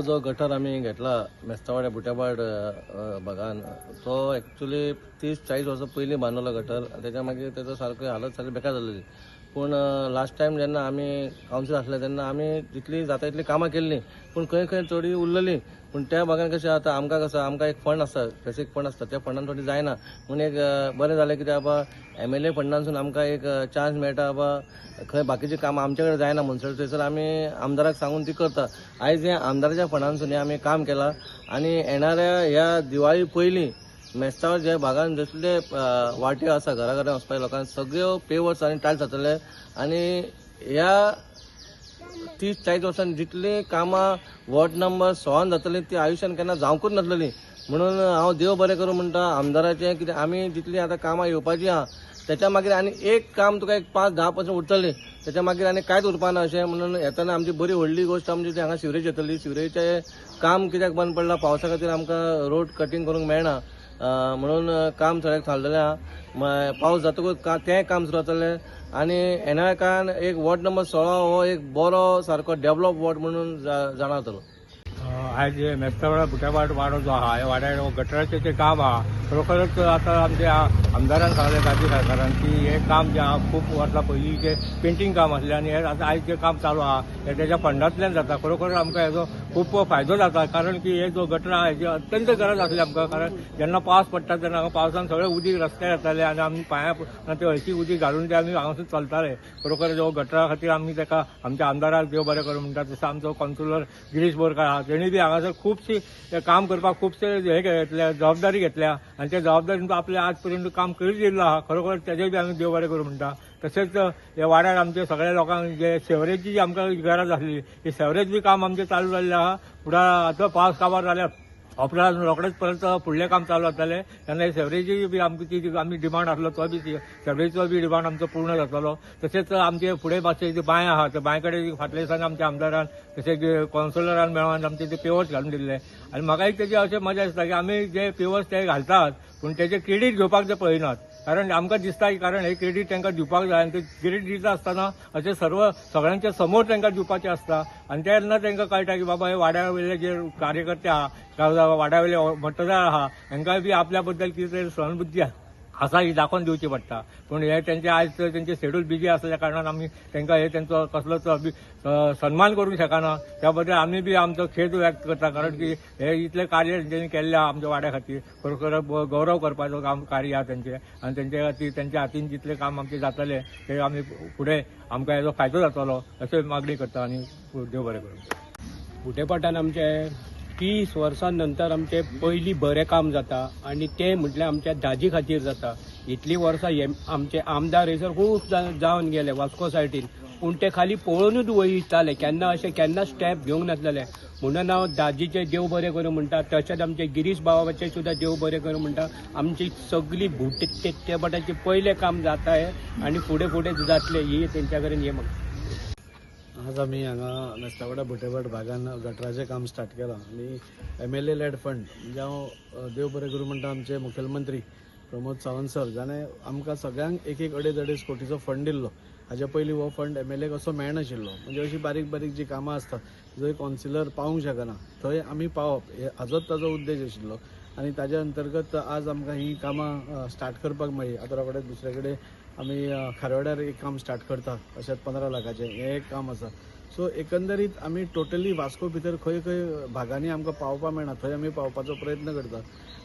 जो गटर आमी घेतला मेस्तावाड्या बुट्याबाड भागान, तो एक्चुली 30-40 वर्सां पयलीं बांदलेलो गटर. तेच्या मागीर तेजो सारको हालत सारकी बेकार जाल्ली. पूण लास्ट टायम जेन्ना आमी कावन्सील आसले तेन्ना आमी जितली जाता तितली कामां केल्लीं, पूण खंय खंय थोडी उरलेली. पूण त्या भागान कशें आतां आमकां कसो आमकां एक फंड आसता, स्पेसिफीक फंड आसता, त्या फंडान थोडी जायना म्हणून एक बरें जालें कित्याक बाबा MLA फंडानसून आमकां एक चान्स मेळटा. बाबा खंय बाकीचीं कामां आमचे कडेन जायना म्हणसर थंयसर आमी आमदाराक सांगून ती करता. आयज हें आमदाराच्या फंडानसून हें आमी काम केलां आनी येणाऱ्या ह्या दिवाळी पयलीं मेस्तावर ज्या भागान जसले वाट्यो आसा घरा घरान वचपाचे लोकांक सगळ्यो पेवर्स आनी टायल्स जातले. आनी ह्या 30-40 वर्सांनी जितलीं कामां वॉर्ड नंबर 16 जातलीं ती आयुश्यान केन्ना जावंकूच नासलेली. म्हणून हांव देव बरें करूं म्हणटा आमदाराचें, कित्याक आमी जितलीं आतां कामां येवपाचीं आहा तेच्या मागीर आनी एक काम तुका एक 5-10% उरतलें, तेच्या मागीर आनी कांयच उरपाना अशें. म्हणून येतना आमची बरी व्हडली गोश्ट आमची ती हांगा सिवरेज येतली. सिवरेजीचें काम कित्याक बंद पडलां, पावसा खातीर आमकां रोड कटींग करूंक मेळना म्हणून काम सगळ्याक थारलेलें आहा. पावस जातकूच तें काम सुरू जातलें. आनी येणाऱ्या काळान एक वॉर्ड नंबर 16 हो एक बरो सारको डेवलप वॉर्ड म्हणून जाणा जातलो. आयज मेस्तावाडा बुट्याबाड वाडो जो आहा, ह्या वाड्यार गटराचें जें काम आहा खरोखरच आतां आमच्या आमदारान सांगलें राज्य सरकारान की हें काम जें आहा खूब वर्सां पयलीं जें पेंटींग काम आसलें आनी हें आतां आयज जें काम चालू आहा हें तेज्या फंडांतल्यान जाता. खरोखर आमकां हेजो खूब फायदो जाता, कारण की हे जो गटरां आहा हेजी अत्यंत गरज आसली आमकां. कारण जेन्ना पावस पडटा तेन्ना हांगा पावसान सगळें उदीक रस्त्यार येतालें आनी आमी पांयां ते हळशी उदीक घालून ते आमी हांगासून चलताले. खरोखर जो गटरा खातीर आमी तेका आमच्या आमदाराक देव बरें करूं म्हणटा. तसो आमचो कावन्सिलर गिरीश बोरकार आहा, तेणी बी हांगासर खुबशी काम करपाक खुबशे हे घेतल्या, जबाबदारी घेतल्या आनी त्या जबाबदारीन आपलें आज पर्यंत काम करीत येयल्लो आहा. खरोखर तेजें बी आमी देव बरें करूं म्हणटा. तशेंच ह्या वाड्यार आमच्या सगळ्या लोकांक जे सेवरेजी जी आमकां गरज आसली ती सेवरेज बी काम आमचें चालू जाल्लें आहा. फुडार आतां पावस काबार जाल्यार उपरांत रोखडेच परत फुडलें काम चालू जातलें तेन्ना सेवरेजी बी आमची ती आमी डिमांड आसलो तो बी सेवरेजीचो बी डिमांड आमचो पूर्ण जातलो. तशेंच आमचे फुडें मातशें जी बांय आहा त्या बांय कडेन फाटल्या दिसांनी आमच्या आमदारान तशेंच कावन्सिलरान मेळोन आमचे ते पेवर्स घालून दिल्ले. आनी म्हाका एक तेजी अशें मजा दिसता की आमी जे पेवर्स ते घालतात पूण तेजे क्रेडीट घेवपाक ते पळयनात, कारण आमकां दिसता की कारण हे क्रेडीट तांकां दिवपाक जाय आनी ते क्रेडीट दिता आसतना अशें सर्व सगळ्यांच्या समोर तांकां दिवपाचें आसता. आनी तेन्ना तांकां कळटा की बाबा हे वाड्या वयले जे कार्यकर्ते आहा, वाड्या वयले मतदार आहा, हांकां बी आपल्या बद्दल कितें तरी सहानुभूती आसा ही दाखोवन दिवची पडटा. पूण हे तेंचे आयज तेंचे शेड्यूल बिजी आसल्या कारणान आमी तांकां हे तेंचो कसलोच सन्मान करूंक शकना. त्या बद्दल आमी बी आमचो खेद व्यक्त करता, कारण की हे इतलें कार्य तेंच्यांनी केल्लें आहा आमच्या वाड्या खातीर. खरोखर गौरव करपाचो काम कार्य आहा तेंचें आनी तेंचे खातीर तेंच्या हातीन जितलें काम आमचें जातलें तें आमी फुडें आमकां हेजो फायदो जातलो अशें मागणी करता आनी देव बरें करूं. बुटेपाटान आमचे 30 वर्सां नंतर आमचें पयलीं बरें काम जाता आनी तें म्हटल्यार आमच्या दाजी खातीर जाता. इतलीं वर्सां हे आमचे आमदार थंयसर खूब जावन गेले वास्को सायडीन, पूण ते खाली पळोवनूच वयताले, केन्ना अशें केन्ना स्टेप घेवंक नासलेले. म्हणून हांव दाजीचें देव बरें करूं म्हणटा, तशेंच आमचे गिरीश बाबाचें सुद्दां देव बरें करूं म्हणटा. आमची सगळी बुटेपाटाचें पयलें काम जाता आनी फुडें फुडें जातलें ही तेंच्या कडेन हें मागता. आज आमी हांगा मेस्तावाडा बुटेभाट भागान गटराचें काम स्टार्ट केलां आनी MLA lead फंड म्हणजे हांव देव बरें करूं म्हणटा आमचे मुखेलमंत्री प्रमोद सावंत सर जाणें आमकां सगळ्यांक एक एक अडेज अडेज कोटीचो फंड दिल्लो. हाजे पयलीं हो फंड MLA कसो मेळनाशिल्लो. म्हणजे अशी बारीक बारीक जी कामां आसता जंय कावन्सिलर पावूंक शकना थंय आमी पावप हाजोच ताजो उद्देश आशिल्लो आनी ताज्या अंतर्गत आज आमकां ही कामां स्टार्ट करपाक मेळ्ळी. आतां रोखडेच दुसरे कडेन आमी खारवाड्यार एक काम स्टार्ट करता अशेंच 15 लाखाचें हें एक काम आसा. सो एकंदरीत आमी टोटली वास्को भितर खंय खंय भागांनी आमकां पावपा मेळना थंय आमी पावपाचो प्रयत्न करता.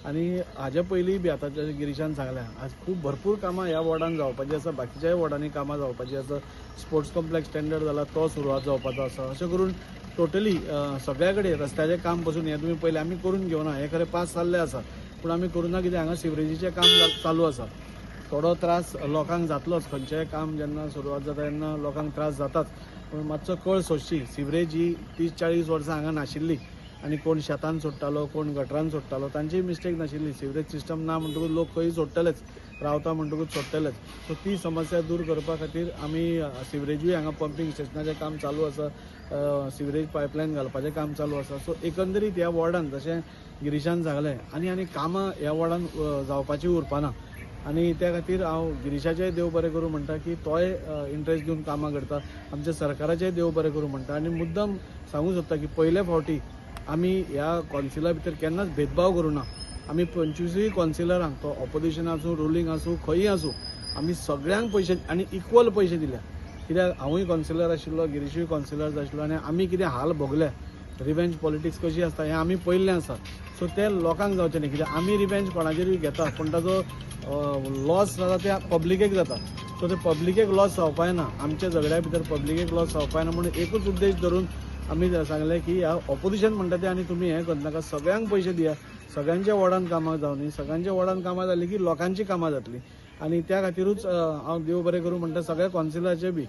आनी हाजे पयलीं बी आतां जशें गिरीशान सांगलें आज खूब भरपूर कामां ह्या वॉर्डान जावपाचीं आसा, बाकीच्याय वॉर्डांनी कामां जावपाचीं आसा. स्पोर्ट्स कॉम्प्लेक्स स्टँडर्ड जाला तो सुरवात जावपाचो आसा. अशें करून टोटली सगळ्या कडेन रस्त्याचें काम पसून हें तुमी पयलें आमी करून घेवना, हें खरें पास जाल्लें आसा पूण आमी करूं ना कितें हांगा सिवरेजीचें काम चालू आसा. थोडो त्रास लोकांक जातलोच, खंयचेंय काम जेन्ना सुरवात जाता तेन्ना लोकांक त्रास जाताच, पूण मातसो कळ सोंसची. सिवरेज ही 30-40 वर्सां हांगा नाशिल्ली आनी कोण शेतान सोडटालो कोण गटरान सोडटालो, तांची मिस्टेक नाशिल्ली. सिवरेज सिस्टम ना म्हणटकूच लोक खंय सोडटलेच, रावता म्हणटकूच सोडटलेच. सो ती समस्या दूर करपा खातीर आमी सिवरेजूय हांगा पंपींग स्टेशनाचें काम चालू आसा, सिवरेज पायपलायन घालपाचें काम चालू आसा. सो एकंदरीत ह्या वॉर्डान जशें गिरीशान सांगलें आनी आनी कामां ह्या वॉर्डान जावपाची उरपाना आनी त्या खातीर हांव गिरीशाचेंय देव बरें करूं म्हणटा की तोय इंट्रस्ट दिवन कामां करता, आमच्या सरकाराचेंय देव बरें करूं म्हणटा. आनी मुद्दम सांगूंक सोदता की पयले फावटी आमी ह्या कॉन्सिला भितर केन्नाच भेदभाव करूं ना. आमी 25 कॉन्सिलरांक, तो ऑपोजिशन आसूं, रुलींग आसूं, खंयी आसूं, आमी सगळ्यांक पयशे आनी इक्वल पयशे दिल्या. कित्याक हांवूय कॉन्सिलर आशिल्लो, गिरीशूय कॉन्सिलर आशिल्लो आनी आमी कितें हाल भोगले, रिवेंज पॉलिटिक्स कशी आसता हें आमी पळयल्लें आसा. सो ते लोकांक जावचें न्ही, कित्याक आमी रिवेंज कोणाचेरूय घेता पूण ताजो लॉस जाता ते पब्लिकेक जाता. सो ते पब्लिकेक लॉस जावपा जायना, आमच्या झगड्या भितर पब्लिकेक लॉस जावपा जायना म्हणून एकूच उद्देश धरून आमी सांगलें की ह्या ऑपोजिशन म्हणटा तें आनी तुमी हें करनाका, सगळ्यांक पयशे दिया, सगळ्यांच्या वॉर्डान कामां जावनी, सगळ्यांच्या वॉर्डान कामां जालीं की लोकांची कामां जातलीं. आनी त्या खातीरूच हांव देव बरें करूं म्हणटा सगळ्या कॉन्सिलाचे बी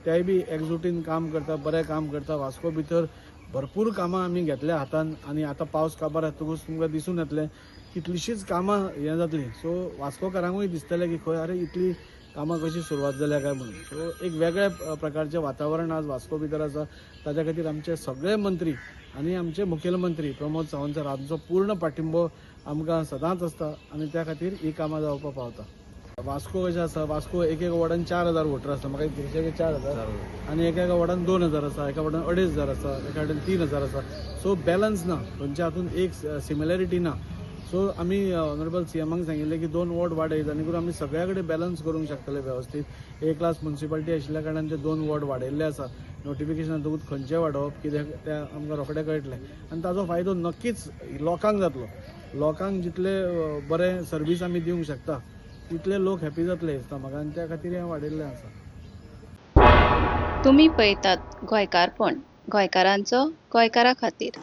तेय बी एकजुटीन काम करता, बरें काम करता. वास्को भितर भरपूर कामां आमी घेतल्या हातान आनी आतां पावस काबार जातकूच तुमकां दिसून येतलें कितलींशींच कामां हें जातलीं. सो वास्कोकारांकूय दिसतलें की खंय अरे इतली कामां कशी सुरवात जाल्या काय म्हणून. सो एक वेगळ्या प्रकारचें वातावरण आज वास्को भितर आसा. ताच्या खातीर आमचे सगळे मंत्री आनी आमचे मुखेलमंत्री प्रमोद सावंत सर हांचो पूर्ण पाठिंबो आमकां सदांच आसता आनी त्या खातीर ही कामां जावपाक पावता. वास्को कशें आसा, वास्को एक एक वॉर्डान 4000 वोटर आसा, म्हाका गिरीशाचे 4000 आनी एका एका वॉर्डान 2000 आसा, एका वॉर्डान 2500 आसा, एका वॉर्डान 3000 आसा. सो बॅलन्स ना, खंयच्या हातून एक सिमिलरिटी ना. सो आमी ऑनरेबल सीएमाक सांगिल्लें की 2 वॉर्ड वाडय, जाणे करून आमी सगळ्या कडेन बॅलन्स करूंक शकतले वेवस्थीत. ए क्लास मुन्सिपालिटी आशिल्ल्या कारणान ते 2 वॉर्ड वाडयल्ले आसा. नोटिफिकेशन जातकूच खंयचें वाडोवप कितें तें आमकां रोखडें कळटलें आनी ताजो फायदो नक्कीच लोकांक जातलो. लोकांक जितले बरें सर्वीस आमी दिवंक शकता तितले लोक हॅपी जातले दिसता म्हाका आनी त्या खातीर हें वाडयल्लें आसा. तुमी पळयतात गोंयकारपण, गोंयकारांचो गोंयकारा खातीर.